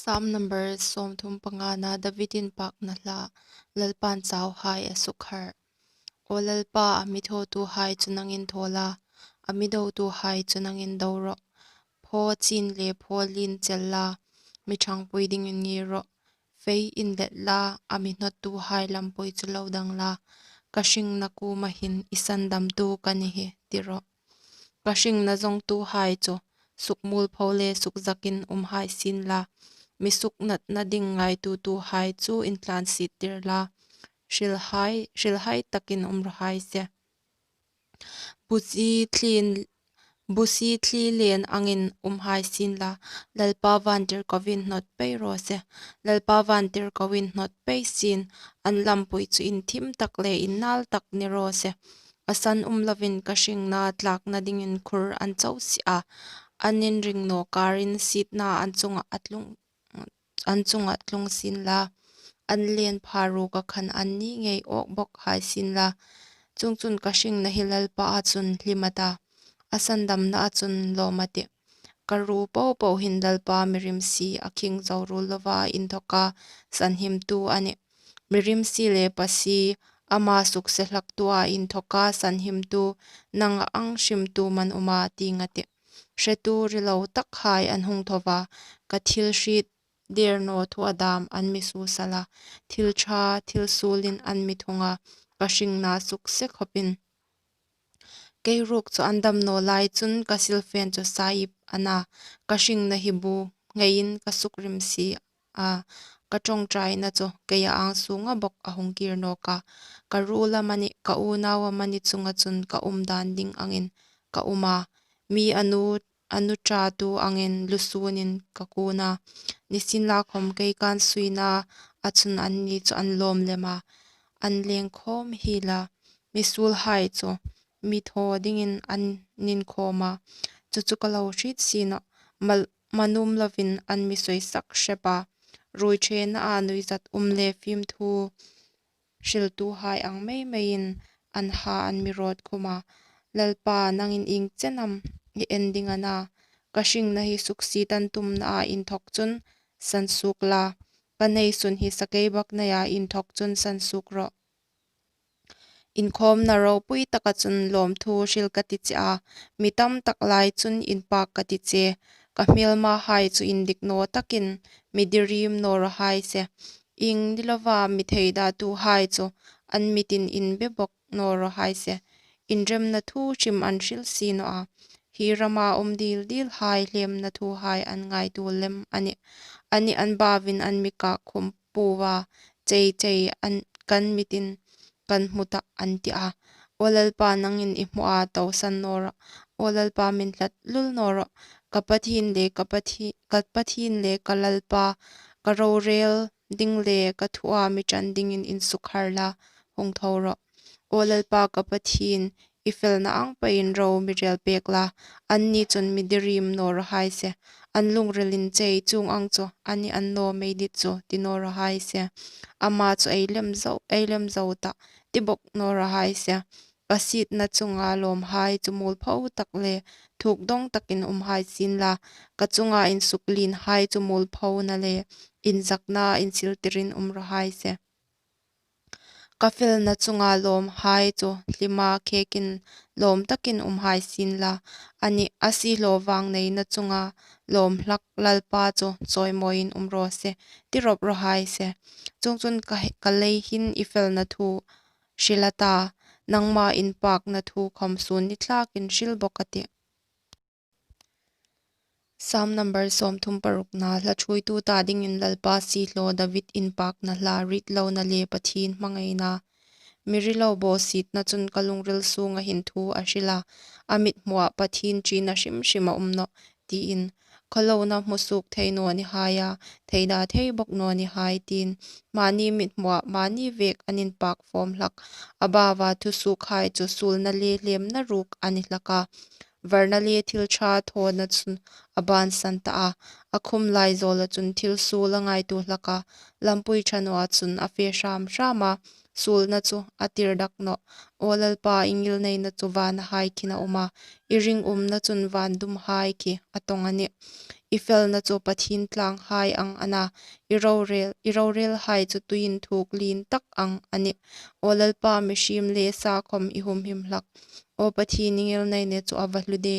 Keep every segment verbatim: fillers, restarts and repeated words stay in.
Psalm number sawmthum pangana. David inpakna hla. Lalpan chauhai a sukharh. Aw Lalpa, a mi thawtuhai chu nangin thaw la, a mi dotuhai chu nangin do rawh. Phaw chin le phaw lien chel la, mi ṭhangpui dingin ngir rawh. Fei inlet la, a mi hnawttuhai lampui chu lo dang la, ka hringna kuoma hin, I sandamtu ka ni hi, ti rawh. Ka hringna zawngtuhai chu sukmuolpho le sukzakin um hai sien la, mi suknatna ding ngaituotuhai chu intlansiettir la, hrilhai, hrilhai takin um raw hai se. Busi thlin, busi thli lien angin um hai sien la, Lalpa vantirkoin hnawt pei raw se. Lalpa vantirkoin hnawt pei sien, an lampui chu inthim tak le innal tak ni raw se. A san um lovin ka hringna tlakna dingin khur an cho si a, an inring naw karin sietna an chunga a tlung, an chunga tlung sien la, an lien pha ruka khan an ni ngei awk bawk hai sien la. Chuongchun ka hringna hi Lalpaa chun hlim a ta, a sandamnaa chun lawm a tih. Ka ru popo hin Lalpa mi rimsi, a khing zo ruol lova inthoka sanhimtu a nih. Mi rimsi le pasi, ama sukse hlaktua inthoka sanhimtu, nanga ang hrimtu man um a, ti nga tih. Hretu rilo takhai an hung tho va, ka thil hriet der naw thua dam an mi suosal a, thil ṭha, thil suolin an mi thung a, ka hringna sukse khawpin. Kei ruok chu an dam naw lai chun ka silfen chu sa ip a na, ka hringna hi bu ngeiin ka sukrimsi a, ka ṭawngṭaina chu keia ang sunga bawk a hung kir nawk a. Ka ruol amanih, ka unau amanih chunga chun ka um dan ding angin ka um a, mi a nu, a nu ṭatu angin lusunin ka kun a. Nisienlakhawm kei kan suina a chun anni chu an lawm lem a, an leng khawm hiel a. Mi suolhai chu mi thaw dingin an inkhawm a, chu chu ka lo hriet si nawh. Mal, man um lovin an mi sawisak hrep a, ruoi ṭhenaa nuizat um le fimthu hriltuhai ang mei meiin an ha an mi rawt khum a. Lalpa, nangin ieng chen am i en ding a na? Ka hringna hi suksiet an tumnaa inthok chun sansuok la, ka neisun hi sakeibakneia inthok chun sansuok rawh. Inkhawmna ropui taka chun lawmthu hril ka ti che a, mi tam tak lai chun inpak ka ti che. Ka hmelmahai chu indik naw takin mi dirim naw raw hai se. Ieng ni lova mi theidatuhai chu an mitin inbe bawk naw raw hai se. Inremna thu hrim an hril si naw a, hi rama um dil dilhai hlemna thuhai an ngaituo lem a nih. Anih, an bauin an mi kak khum puo a, chei chei an, kan mitin kan hmu ta an ti a. Aw Lalpa, nangin i hmu a, tosan naw rawh. Aw Lalpa, min hlat lul naw rawh. Ka Pathien le ka Pathi-, ka Pathien le ka Lalpa, ka rorel ding le ka thua mi ṭan dingin insukharh la, hung tho rawh. Aw Lalpa ka Pathien, i felna ang peiin ro mi rel pek la, anni chun mi dirim naw raw hai se. An lungrilin chei chuong ang chu, anih, an naw mei dit chu, ti naw raw hai se. Ama chu ei lem zo, ei lem zo ta, ti bawk naw raw hai se. Ka sietna chunga lawmhai chu muolpho tak le thuk dawng takin um hai sien la, ka chunga insuklinhai chu muolphona le inzakna insiltirin um raw hai se. Ka felna chunga lawmhai chu hlima khekin lawm takin um hai sien la, anih, a siehlaw vangneina chunga lawm hlak Lalpa chu chawimawiin um raw se, ti rawp raw hai se. Chuongchun ka he-, ka lei hin i felna thu hril a ta, nangma inpakna thu khawm sun ni tlakin hril bawk a tih. Psalm number sawmthum parukna. Hla ṭhuoitu ta dingin Lalpa siehlaw David inpakna hla. Ritlona le Pathien hmangaina. Mi rilo bawsietna chun ka lungril sunga hin thu a hril a, a mithmuah Pathien ṭina hrim hrim a um nawh, tiin. Khawlona hmusuok thei naw ni hai a, theida thei bawk naw ni hai, tiin. Mani mithmuah mani vek an inpak fawm hlak. A baua thusuokhai chu suolna le hlemna ruok a ni hlak a. Varna le thil ṭha thawna chun a bansan ta a. A khum lai zawla chun thil suol a ngaituo hlak a. Lampui ṭha nawa chun a fe hram hram a. suolna chu a tir dak nawh. Aw Lalpa, i ngilneina chu vanahai khin a um a, i ringumna chun vandumhai khi a tawng a nih. I felna chu Pathien tlanghai ang a na, i rorel, i rorelhai chu tui inthuk lien tak ang a nih. Aw Lalpa, mihriem le sa khom i humhim hlak. Aw Pathien, i ngilneina chu a va hlu de,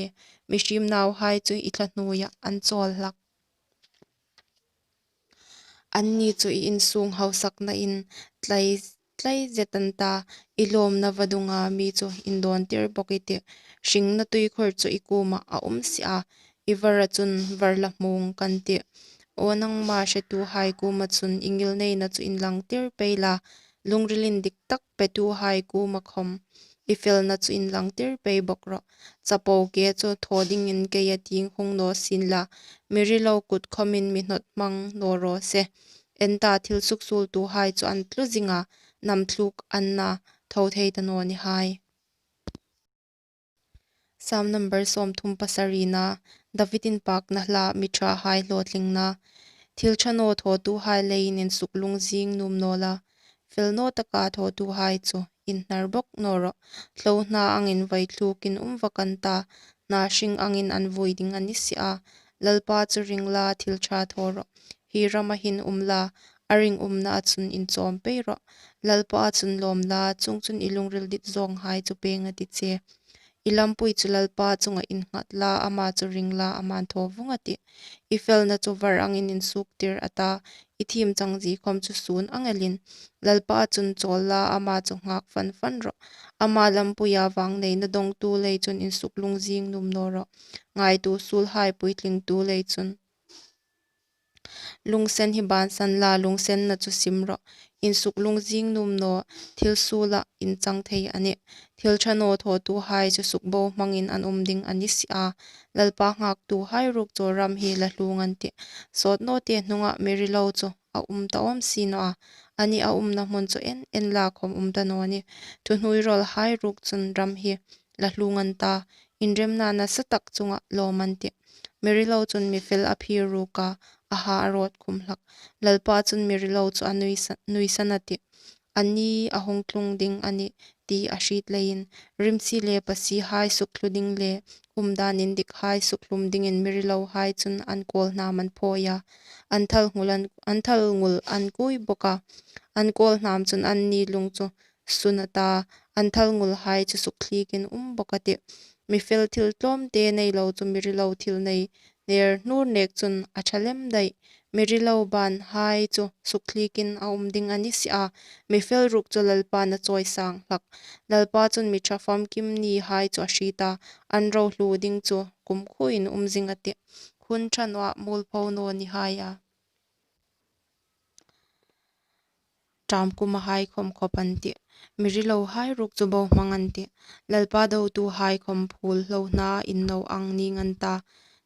mihriem nauhai chu i thla hnuoia an chawl hlak. Anni chu i insung hausaknain tlai, tlai zet an ta, i lawmna vadunga mi chu indawntir bawk i tih. Hringna tuikhur chu i kuoma a um si a, i vara chun var la hmung kan tih. Aw nangma hretuhai kuoma chun i ngilneina chu inlangtir pei la, lungril indik tak petuhai kuoma khom i felna chu inlangtir pei bawk rawh. Chapo ke chu thaw dingin kei a tieng hung naw sien la, mi rilo kut khomin mi hnawt hmang naw raw se. En ta, thil suksuoltuhai chu an tlu zing a, namthluk an na, tho thei ta naw ni hai. Sam number sawmthum pasarina, David inpakna hla, mi ṭhahai hlawtlingna. Thil ṭha naw thawtuhai leiin insuk lungzing nuom naw la, fel naw taka thawtuhai chu inhnar bawk naw rawh. Hlohna angin vaithlukin um va kan ta, hna hring angin an vui ding a ni si a. Lalpa chu ring la, thil ṭha thaw rawh. Hi rama hin um la, a ringumnaa chun inchawm pei rawh. Lalpa chun lawm la, chuongchun i lungril dit zawnghai chu pêng a ti che. I lampui chu Lalpa chunga innghat la, ama chu ring la, aman thaw vawng a tih. I felna chu var angin insuktir a ta, i thiem changzie khom chu sun ang elin. Lalpa chun chawl la, ama chu nghak fan fan rawh. Ama lampuia vangneina dongtu lei chun insuk lungzing nuom naw rawh. Ngaituo suolhai puitlingtu lei chun lungsen hi bansan la, lungsenna chu sim rawh. Insuk lungzing nuom naw, thil suola inchang thei a nih. Thil ṭha naw thawtuhai chu sukbohmangin an um ding a ni si a. Lalpa nghaktuhai ruok chu ram hi la hlung an tih. Sawt nawte hnunga mi rilo chu a um ta awm si naw a. Ani a umna hmun chu en en la khom um ta naw ni. Thuhnuoirawlhai ruok chun ram hi la hlung an ta. Inremna nasa tak chunga lawm an tih. Mi rilo chun mi fel a phir ruok a, a ha a rawt khum hlak. Lalpa chun mi rilo chu a nuisa-, nuisan a tih. Anni a hung tlung ding a nih ti a hriet leiin, rimsi le pasihai sukthlu ding le umdan indikhai sukhlum dingin mi rilohai chun an kawlhnam an phawi a, an thalngul an, an thalngul an kui bawk a. An kawlhnam chun anni lung chu sun a ta, an thalngulhai chu sukthliekin um bawk a tih. Mi fel thil tlawmte nei lo chu mi rilo thil nei ner hnur nek chun a ṭha lem daih. Mi rilo banhai chu sukthliekin a um ding a ni si a, mi fel ruok chu Lalpan a chawisang hlak. Lalpa chun mi ṭha famkim nihai chu a hriet a, an ro hluo ding chu kumkhuoin um zing a tih. Hun ṭha nawa muolpho naw ni hai a, ṭam kumahai khom khop an tih. Mi rilohai ruok chu bohmang an tih. Lalpa dotuhai khom phul hlohna inno ang ning an ta,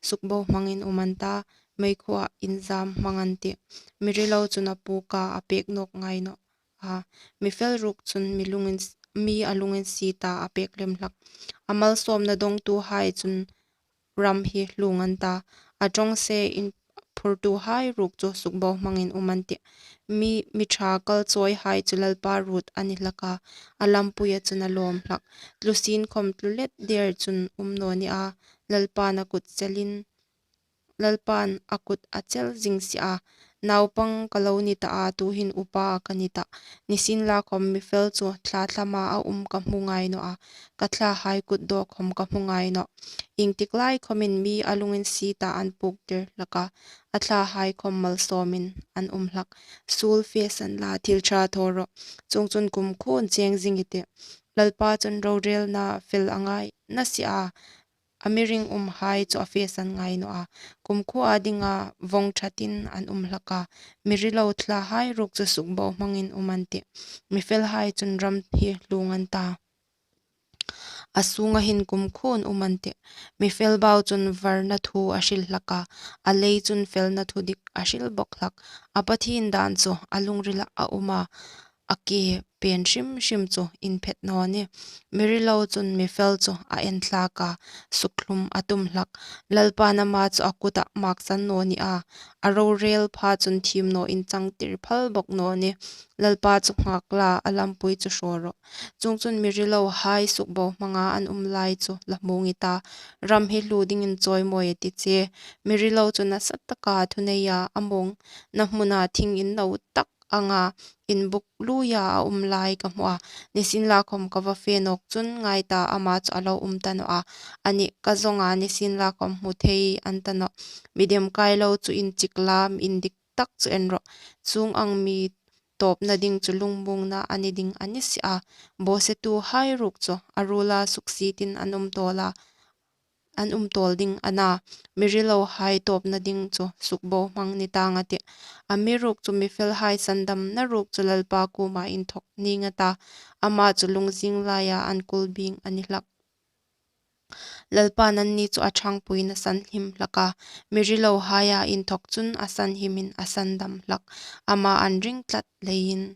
sukbohmangin um an ta, meikhuoa inzam hmang an tih. Mi rilo chun a puk a, a pek nawk ngai nawh a, mi fel ruok chun mi lungin, mi a lunginsieta a pek lem hlak. A malsawmna dongtuhai chun ram hi hlung an ta, a ṭawngse inphurtuhai ruok chu sukbohmangin um an tih. Mi, mi ṭha kalchawihai chu Lalpa ruot a ni hlak a, a lampuia chun a lawm hlak. Tlusien khom tlu let der chun um naw ni a, Lalpan a kut chelin, Lalpan a kut a chel zing si a. Naupang ka lo ni ta a, tuhin upa ka ni ta. Nisienlakhom mi fel chu thla thlama a um ka hmu ngai naw a, ka thlahai kut daw khom ka hmu ngai nawh. Iengtik lai khomin mi a lunginsieta an puktir hlak a, a thlahai khom malsawmin an um hlak. Suol fesan la, thil ṭha thaw rawh. Chuongchun kumkhuoin cheng zing i tih. Lalpa chun rorelna fel a ngai na si a, a mi ringumhai chu a fesan ngai naw a. Kumkhuoa dinga vawng ṭhatin an um hlak a, mi rilo thlahai ruok chu sukbohmangin um an tih. Mi felhai chun ram hi hlung an ta, a sunga hin kumkhuoin um an tih. Mi fel bau chun varna thu a hril hlak a, a lei chun felna thudik a hril bawk hlak. A Pathien dan chu a lungrilah a um a, a ke pen hrim hrim chu inphet naw ni. Mi rilo chun mi fel chu a en thlak a, sukhlum a tum hlak. Lalpan ama chu a kutah maksan naw ni a, a rorel pha chun thim naw inchang tir phal bawk naw ni. Lalpa chu nghak la, a lampui chu hraw rawh. Chuongchun mi rilohai sukbohmanga an um lai chu la hmu ngei ta, ram hi hlu dingin chawimawi a ti che. Mi rilo chu nasa taka thuneia a mawngna hmuna thing inno tak anga inbuk luia a um lai ka hmu a. Nisienlakhom ka va fe nawk chun ngai ta, ama chu a lo um ta nawh a. Ani ka zawnga nisienlakhom hmu thei an ta nawh. Mi demkai lo chu inchik la, mi indik tak chu en rawh. Chuong ang mi tawpna ding chu lungmuongna a ni ding a ni si a. Bawsetuhai ruok chu a ruola suksietin an um tawl a, an um tawl ding a na. Mi rilohai tawpna ding chu sukbohmang ni tang a tih. Amiruokchu mi felhai sandamna ruok chu Lalpa kuoma inthawk ning a ta, ama chu lungzing laia an kulbing a ni hlak. Lalpan anni chu a ṭhangpuiin a sanhim hlak a, mi rilohaia inthawk chun a sanhimin a sandam hlak, ama an ring tlat leiin.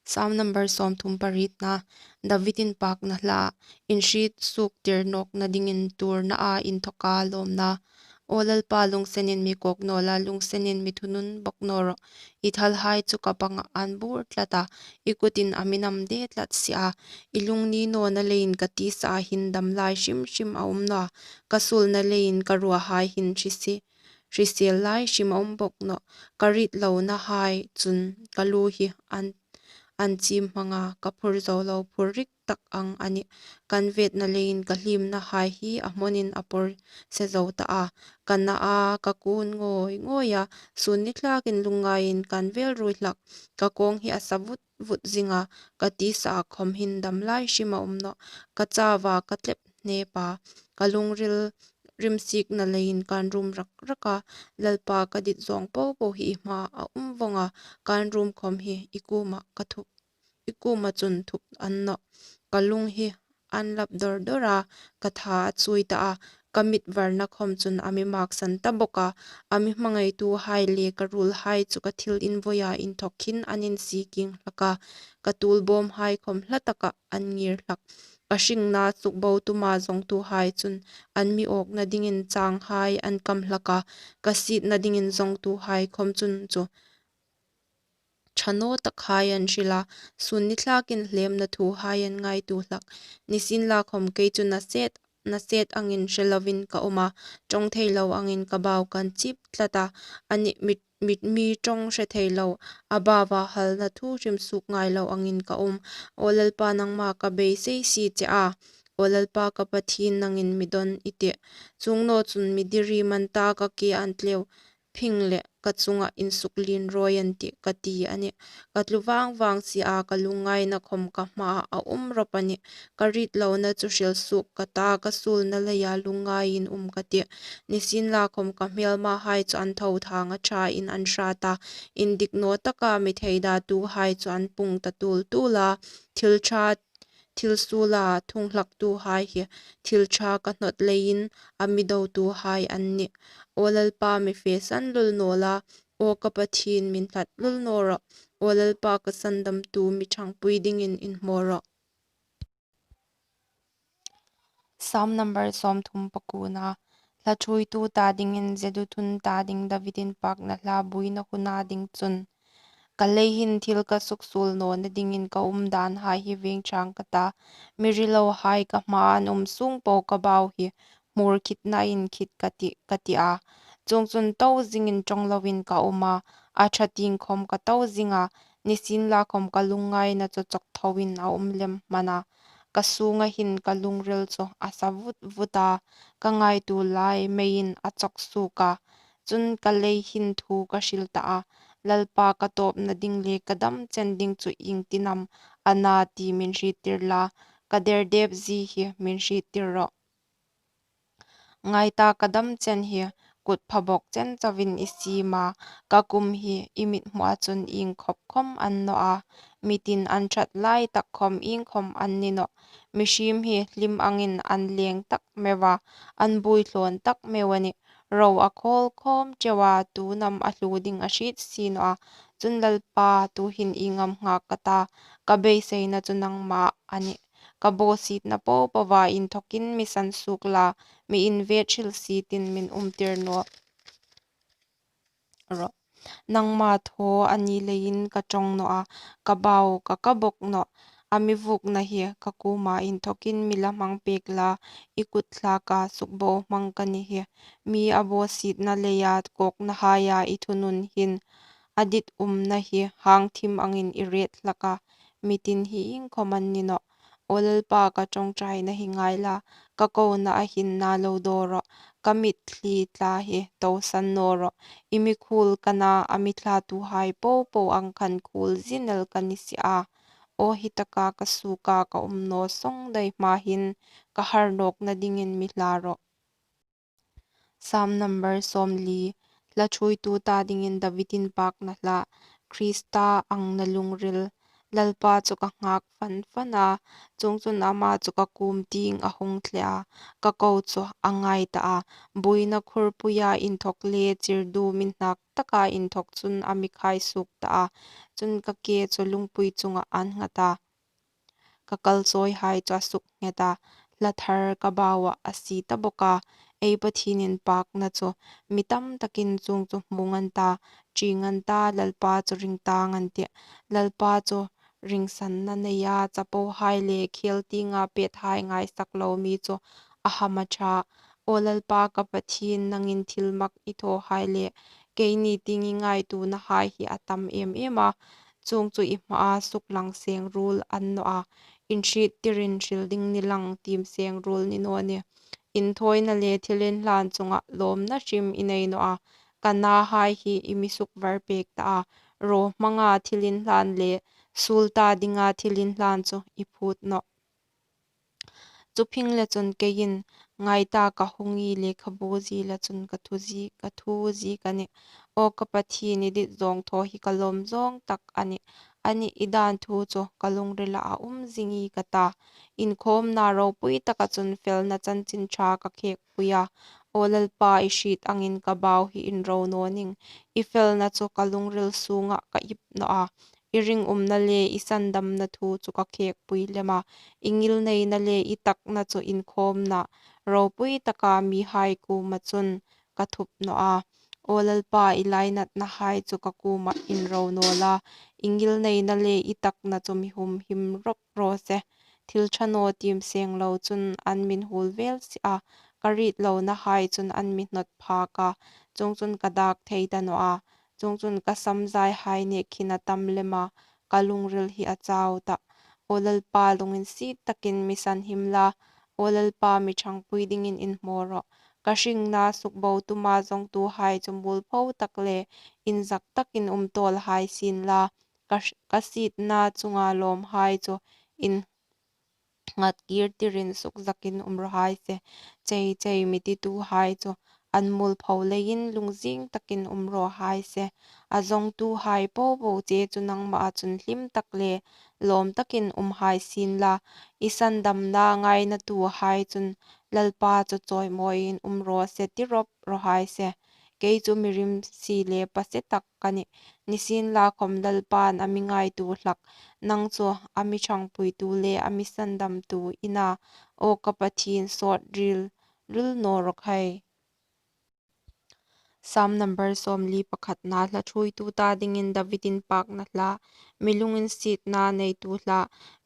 Psalm number sawmthum parietna. David inpakna hla. Inhriet suoktir nawkna dingin tuorna a inthawka lawmna. Aw Lalpa, lungsenin mi kawk naw la, lungsenin mi thunun bawk naw rawh. I thalhai chu ka banga an bur tlat a, i kutin a mi nam de tlat si a. I lungni nawna leiin ka tisa hin dam lai hrim hrim a um naw a, ka suolna leiin ka ruahai hin hrisie, hrisel lai hrim a um bawk nawh. Ka rit lonahai chun ka lu hi an, an chim hmanga, ka phur zo lo phur rik tak ang a nih. Kan vetna leiin ka hlimnahai hi a hmonin a pawr se zo ta a. Ka na a, ka kun ngawi ngawi a, sun ni thlakin lungngaiin kan vel ruoi hlak. Ka kawng hi a sa vut vut zing a, ka tisa khom hin dam lai hrim a um nawh. Ka chava ka tlep hnep a, ka lungril rimsikna leiin kan rum rak rak a. Lalpa, ka dit zawng po po hi i hmaa a um vawng a, kan rum khom hi i kuoma ka thup, i kuoma chun thup a ni nawh. Ka lung hi an lap dawr dawr a, ka tha a chuoi ta a, ka mit varna khom chun a mi maksan ta bawk a. A mi hmangaituhai le ka ruolhai chu ka thil invawia inthawk hin an insiking hlak a, ka tuolbawmhai khom hla taka an ngir hlak. Ka hringna sukbo tuma zawngtuhai chun an mi awkna dingin changhai an kam hlak a, ka sietna dingin zawngtuhai khom chun chu ṭha naw takhai an hril a, sun ni thlakin hlemna thuhai an ngaituo hlak. Nisienlakhom kei chu naset, naset angin hre lovin ka um a, ṭawng thei lo angin ka bau kan chip tlat a, ani mit, mit mi ṭawng hre thei lo, a baua halna thu hrim suok ngai lo angin ka um. Aw Lalpa, nangma ka beisei si che a, aw Lalpa ka Pathien, nangin mi dawn i tih. Chuong naw chun mi diri man ta ka ke an tleu phing le ka chunga insuk lien rawi an tih ka ti a nih. Ka tlu vang vang si a, ka lungngaina khom ka hmaa a um rawp a nih. Ka rit lona chu hril suok ka ta, ka suolna leia lungngaiin um ka tih. Nisienlakhom ka hmelmahai chu an tho thang a, ṭhain an hrat a, indik naw taka mi theidatuhai chu an pung ta tul tul a. Thil ṭha, thil suola thung hlaktuhai hi thil ṭha ka hnawt leiin a mi dotuhai an nih. Aw Lalpa, mi fesan lul naw la, aw ka Pathien, mi hlat lul naw rawh. Aw Lalpa, ka sandamtu, mi ṭhangpui dingin inhmaw rawh. Psalm number sawmthum pakuona. Hla ṭhuoitu ta dingin Jeduthun ta ding David inpakna hla buoina huna ding chun. Ka lei hin thil ka suksuol nawna dingin ka um danhai hi veng ṭhang ka ta. Mi rilohai ka hmaa an um sung po ka bau hi hmur khitna in khit ka ti, ka ti a. Chuongchun to zingin ṭawng loin ka um a, a ṭha tieng khom ka to zing a, nisienlakhom ka lungngaina chu chawk thoin a um lem hman a. Ka sunga hin ka lungril chu a sa vut vut a, ka ngaituo lai meiin a chawk suok a. Chun ka lei hin thu ka hril ta a, Lalpa, ka tawpna ding le ka dam chen ding chu iengtin am a na ti min hriettir la, ka derdep zie hi min hriettir rawh. Ngai ta, ka dam chen hi kut pha bawk chen chauin i siem a, ka kum hi i mithmua chun ieng khop khom a ni naw a, mitin an ṭhat lai tak khom ieng khom a ni nawh. Mihriem hi hlim angin an leng tak meu a, an buoi hlawn tak meu a nih. ro a khawl khawm cheu a, tu nam a hlu ding a hriet si naw a. Chun Lalpa, tuhin ieng am nghak ka ta? Ka beiseina chu nangma a nih. Ka bawsietna po poa inthawkin mi sansuok la, mi invet hrilsietin min umtir naw rawh. Nangma thaw a ni leiin ka ṭawng naw a, ka bau ka ka bawk nawh. A mi vuokna hi ka kuoma inthawkin mi la hmang pek la, i kut thlaka sukbohmang ka ni hi. Mi a bawsietna leia kawknahaia i thunun hin a dit umna hi hang thim angin i ret hlak a, mi tin hi iengkhawm an ni nawh. Aw Lalpa, ka ṭawngṭaina hi ngai la, ka kona a hin na lo daw rawh. Ka mitthli tla hi tosan naw rawh. I mikhuol ka na, a mi thlatuhai po po ang khan khuol zin el ka ni si a. Aw hi taka ka suoka ka um naw sawng dai hma hin ka har nawkna dingin mi hla rawh. Sam number sawmli. Hla ṭhuoitu ta dingin David inpakna hla. Krista angna lungril. Lalpa chu ka nghak fan fan a, chuongchun ama chu ka kuom tieng a hung thle a, ka ko chu a ngai ta a. Buoina khurpuia inthawk le chirdu mi hnak taka inthawk chun a mi khai suok ta a. Chun ka ke chu lungpui chungah an nghat a, ka kalchawihai chu a suknghet a, hla thar ka bauah a sie ta bawk a. Ei Pathien inpakna chu mi tam takin chuong chu hmung an ta, ṭieng an ta, Lalpa chu ringtang an tih. Lalpa chu ringsanna neia chapohai le khêl tienga pethai ngaisak lo mi chu a hama ṭha. Aw Lalpa ka Pathien, nangin thilmak i thawhai le keini tieng i ngaituonahai hi a tam em em a, chuong chu i hmaa suklang seng ruol a ni naw a. Inhriettirin hril ding ni lang tiem seng ruol ni naw nih. Inthawina le thilinhlan chungah lawmna hrim i nei naw a. Ka nahai hi i mi sukvar pek ta a, raw hmanga thilinhlan le suol ta dinga thilinhlan chu i phut nawh. Chu phingle chun keiin, ngai ta, ka hung i, lekhabu ziela chun ka thu zie, ka thu zie ka nih. Aw ka Pathien, i dit zawng thaw hi ka lawm zawng tak a nih. A nih, i dan thu chu ka lungrila a um zing i ka ta. Inkhawmna ropui taka chun felna chanchin ṭha ka khekpui a. Aw Lalpa, i hriet angin ka bau hi inro naw ning. I felna chu ka lungril sungah ka ip naw a. I ringumna le i sandamna thu chu ka khekpui lem a. I ngilneina le i takna chu inkhawmna ropui taka mihai kuoma chun ka thup naw a. Aw Lalpa, i lainatnahai chu ka kuomah inro naw la, i ngilneina le i takna chu mi humhim rawp raw se. Thil ṭha naw tiem seng lo chun an min huol vel si a, ka rit lonahai chun an mi hnawt phak a, chuongchun ka dak thei ta naw a. Chuongchun ka samzaihai nek hin a tam lem a, ka lungril hi a chau ta. Aw Lalpa, lunginsiet takin mi sanhim la, aw Lalpa, mi ṭhangpui dingin inhmaw rawh. Ka hringna sukbo tuma zawngtuhai chu muolpho tak le inzak takin um tawl hai sien la, ka, ka sietna chunga lawmhai chu in nghat kir tirin sukzakin um raw hai se. Chei chei mi tituhai chu an muolpho leiin lungzing takin um raw hai se. A zawngtuhai po po che chu nangmaa chun hlim tak le lawm takin um hai sien la. I sandamna ngainatuhai chun Lalpa chu chawimawiin um raw se, ti rawp raw hai se. Kei chu mi rimsi le pase tak ka nih. Nisienlakhawm Lalpan a mi ngaituo hlak. Nang chu a mi ṭhangpuitu le a mi sandamtu i na. Aw ka Pathien, sawt ril ril naw rawh khai. Sam number sawmli pakhatna. Hla ṭhuoitu ta dingin David inpakna hla. Mi lunginsietna neitu hla.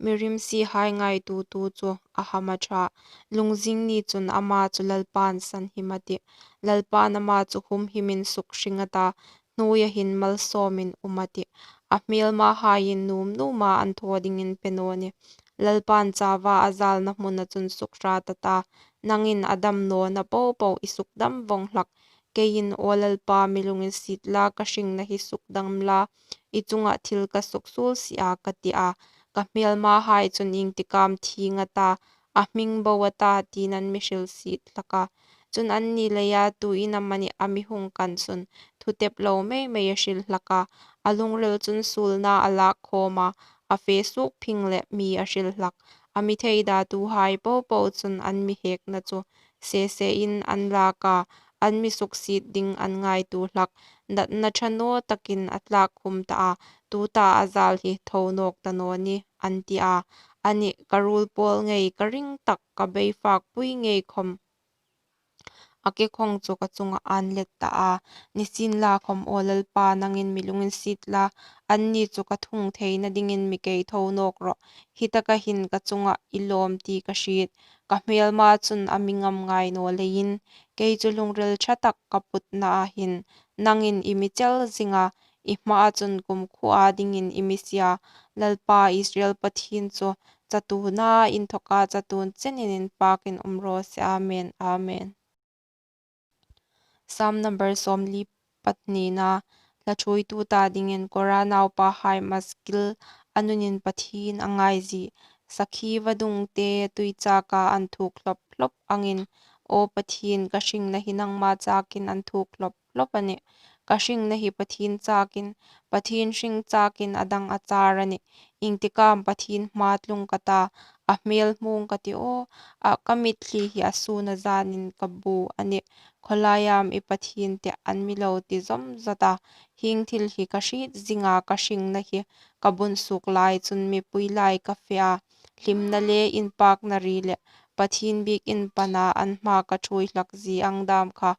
Mi rimsihai ngaituotu chu a hama ṭha. Lungzing ni chun ama chu Lalpan sanhim a tih. Lalpan ama chu humhimin sukhring a ta, hnuoia hin malsawmin um a tih. A hmelmahaiin nuom nuoma an thaw dingin pe naw nih. Lalpan chauva a zalna hmuna chun sukhrat a ta, nangin a dam nawna po po i sukdam vawng hlak. Keiin, aw Lalpa, mi lunginsiet la, ka hringna hi sukdam la, i chungah thil ka suksuol si a, ka ti a. Ka hmelmahai chun iengtik am thieng a ta, a hming bo a ta, tiin an mi hrilsiet hlak a. Chun anni leia tuin amanih a mi hung kan chun thutep lo mei mei a hril hlak a. A lungril chun suolna a lak khawm a, a fe suok phing leh mi a hril hlak. A mi theidatuhai po po chun an mi hekna chu sesein an lak a, an mi suksiet ding an ngaituo hlak. Natna ṭha naw takin a tlak khum ta a, tuta a zal hi tho nawk ta naw ni, an ti a. Anih, ka ruol pawl ngei, ka ring tak, ka bei fakpui ngei khom a ke khawng chu ka chungah an let ta a. Nisienlakhom aw Lalpa, nangin mi lunginsiet la, anni chu ka thung theina dingin mi kei tho nawk rawh. Hi taka hin ka chungah i lawm ti ka hriet. Ka hmêlma chun a mi ngam ngai naw leiin, kei chu lungril ṭha tak ka putnaa hin nangin i mi chel zing a, i hmaa chun kumkhuoa dingin i mi sie a. Lalpa Israel Pathien chu chatuona inthoka chatuon chenin inpakin um raw se. Amen, amen. Psalm number sawmli pahnina. Hla ṭhuoitu ta dingin Kora naupahai maskil a nunin Pathien a ngaizie. Sakhi vadungte tui chaka an thuk hlawp hlawp angin, aw Pathien, ka hringna hi nangma chakin an thuk hlawp hlawp a nih. Ka hringna hi Pathien chakin, Pathien hring chakin a dang a char a nih. Iengtik am Pathien hma tlung ka ta, a hmêl hmung ka ti aw, a ka mitthli hi a sûn a zanin ka bu a nih. Khawlai am i Pathien te an mi lo ti zawmzawt a, hieng thil hi ka hriet zing a, ka hringna hi ka bun suok lai chun mipui lai ka fe a. Hlimna le inpakna ri le Pathien biekin pana an hma ka ṭhuoi hlak zie ang dam kha.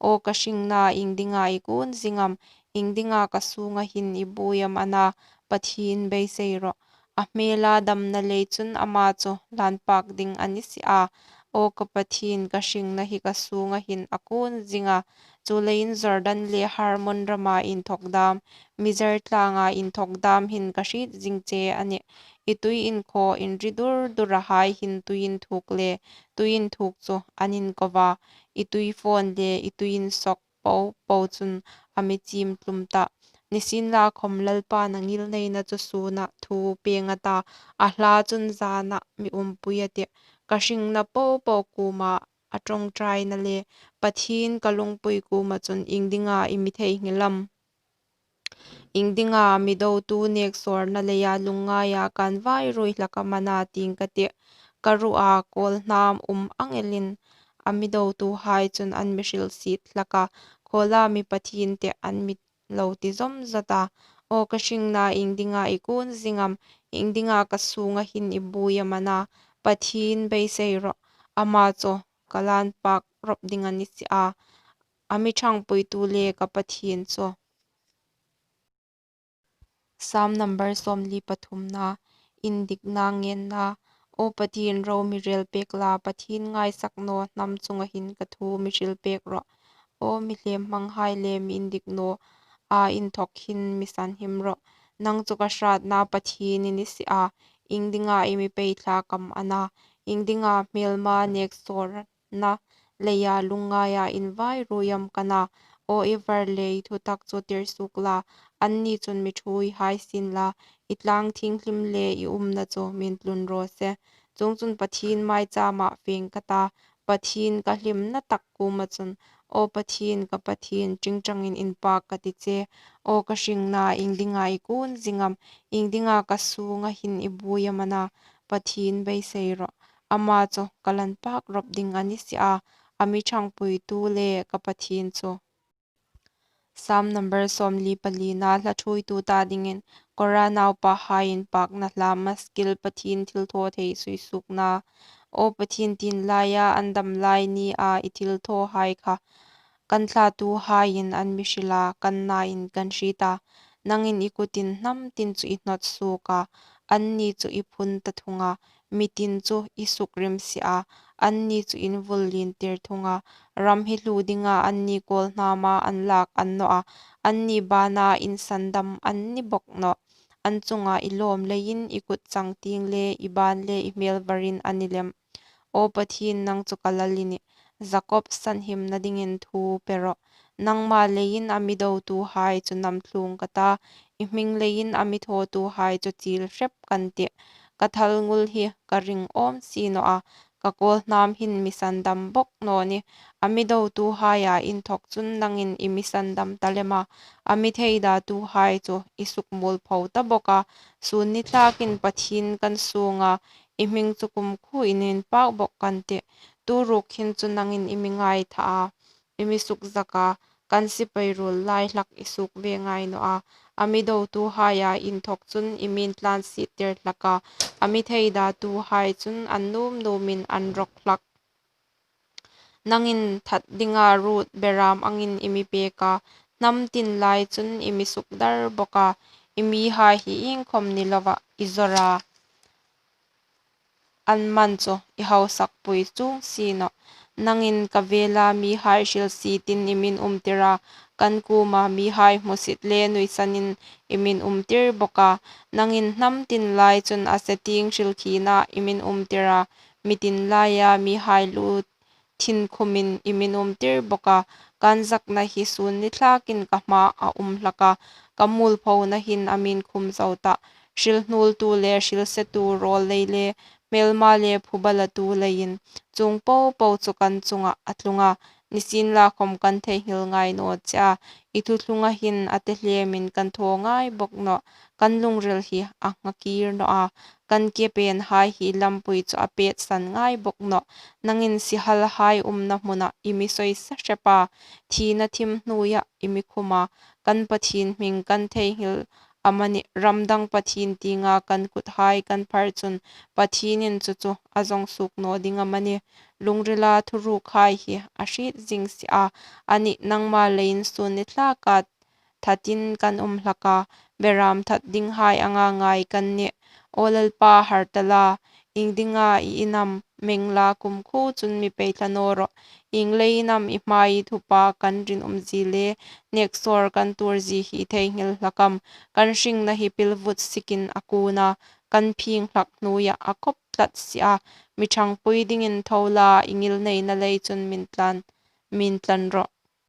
Aw ka hringna, iengdinga i kun zing am, iengdinga ka sunga hin i buoi am a na, Pathien beisei rawh. A hmêla damna lei chun ama chu hlan pak ding a ni si a. Aw ka Pathien, ka hringna hi ka sunga hin a kun zing a. Chuleiin Jordan le Hermon rama inthawk dam, Mizar tlanga inthawk dam hin ka hriet zing che a nih. I tui inkhaw inri dur durahai hin tui inthuk le tui inthuk chu an inko a. I tui fawn le i tui insawk po po chun a mi chim tlum ta. Nisienlakhom Lalpa'n a ngilneina chu sûnah thu pêng a ta, a hla chun zânah mi umpui a tih. Ka hringna po po kuoma a ṭawngṭaina le Pathien ka lungpui kuoma chun iengdinga i mi theinghil am? Iengdinga mi dotu nêksawrna leia lungngaia kan vairuoi hlak am a na tiin ka tih. Ka ruha kawlhnam um ang elin a mi dotuhai chun an mi hrilsiet hlak a, khawla mi pathien te an mi lo ti zawmzawt a. Aw ka hringna, iengdinga i kun zing am, iengdinga ka sunga hin i buoi am a na, Pathien beisei rawh, ama chu ka lân pak rawp ding a ni si a, a mi ṭhangpuitu le ka Pathien chu. Psalm number sawmli pathumna, indikna ngenna. Aw Pathien, ro mi rel pek la, Pathien ngaisak naw hnam chunga hin ka thu mi hril pek rawh. Aw mi hlem hmanghai le mi indik naw a inthawk hin mi sanhim rawh. Nang chu ka hratna Pathien i ni si a, iengdinga i mi pei thlak am a na, iengdinga hmêlma nêksawr na leia lungngaia invairuoi am ka na. Aw i var le i thutak chu tir suok la, anni chun mi ṭhuoi hai sien la, i tlang thienghlim le i umna chu min tlun raw se. Chuongchun Pathien maichama feng ka ta, Pathien ka hlimna tak kuoma chun. Aw Pathien, ka Pathien, ṭingṭangin inpak ka ti che. Aw ka hringna, iengdinga i kun zing am, iengdinga ka sunga hin i buoi am a na, Pathien beisei rawh. Ama chu ka lân pak rawp ding a ni si a, a mi ṭhangpuitu le ka Pathien chu. Psalm number sawmli palina, hla ṭhuoitu ta dingin Kora naupahai inpakna hla, maskil Pathien thilthawthei suisuokna. Aw Pathien, tienlaia an dam lai nia i thilthawhai kha kan thlatuhaiin an mi hril a, kan nain kan hriet a. Nangin i kutin hnam tin chu i hnawt suok a, anni chu i phun ta thung a, mi tin chu i sukrimsi a, anni chu in vul lien tir thung a. Ram hi hluo dinga anni kawlhnama an lak an naw a, anni bana insandam an ni bawk nawh. An chunga i lawm leiin i kut changtieng le i ban le i hmêl varin a ni lem. Aw Pathien, nang chu ka Lal i nih, Jakob sanhimna dingin thu pe rawh. Nangma leiin a mi dotuhai chu namthlung ka ta, i hming leiin a mi thawtuhai chu chiel hrep kan tih. Ka thalngul hi ka ring awm si naw a, ka kawlhnam hin mi sandam bawk naw nih. A mi dotuhaia inthawk chun nangin i mi sandam ta lem a, a mi theidatuhai chu i sukmuolpho ta bawk a. Sun ni thlakin Pathien kan suong a, i hming chu kumkhuoin inpak bawk kan tih. Tu ruok hin chu nangin i mi ngaitha a, i mi sukzak a, kan sipai ruol lai hlak i suok ve ngai naw a. A mi dotuhaia inthawk chun i mi'n tlansiettir hlak a, a mi theidatuhai chun an nuom nuomin an rawk hlak. Nangin that dinga ruot berâm angin i mi pêk a, hnam tin lai chun i mi sukdar bawk a, i mihai hi iengkhawm ni lovah i zawr a, an man chu i hausakpui chuong si nawh. Nangin ka vela mihai hrilsietin i mi'n umtir a, kan kuoma mihai hmusit le nuisanin i mi'n umtir bawk a. Nangin hnam tin lai chun a se tieng hrilkhina i mi'n umtir a, mi tin laia mihai lu thin khumin i mi'n umtir bawk a. Kan zakna hi sun ni thlakin ka hmaah a um hlak a, ka muolphona hin a mi'n khum zo tah. Hril hnuoltu le hrilsetu rawl lei le hmelma le phuba latu leiin chuong po po chu kan chungah a tlung a, nisienlakhawm kan theinghil ngai naw che a. I thuthlunga hin a te hlemin kan thaw ngai bawk nawh, kan lungril hi a nghakir naw a, kan ke penhai hi lampui chu a pêtsan ngai bawk nawh. Nangin sihalhai umna hmunah i mi sawisa hrep a, thina thim hnuoiah i mi khum a, kan Pathien hming kan theinghil amanih, ram dang pathien tienga kan kuthai kan phar chun Pathienin chu chu a zawng suok naw ding amanih. Lungrila thurukhai hi a hriet zing si a, anih, nangma leiin sun ni thlaka thatin kan um hlak a, berâm that dinghai anga ngai kan nih. Aw Lalpa, har ta la, iengdinga i in am? Mengla kumkhuo chun mi pei thla naw rawh. Ieng leiin am i hmaia thupa kan rinumzie le nêksâwr kan tuorzie hi theinghil hlak am? Kan hringna hi pilvut sikin a kuon a, kan phîng hlak hnuoiah a kawp tlat si a. Mi ṭhangpui dingin tho la, i ngilneina lei chun mi'n tlan, mi'n tlan rawh.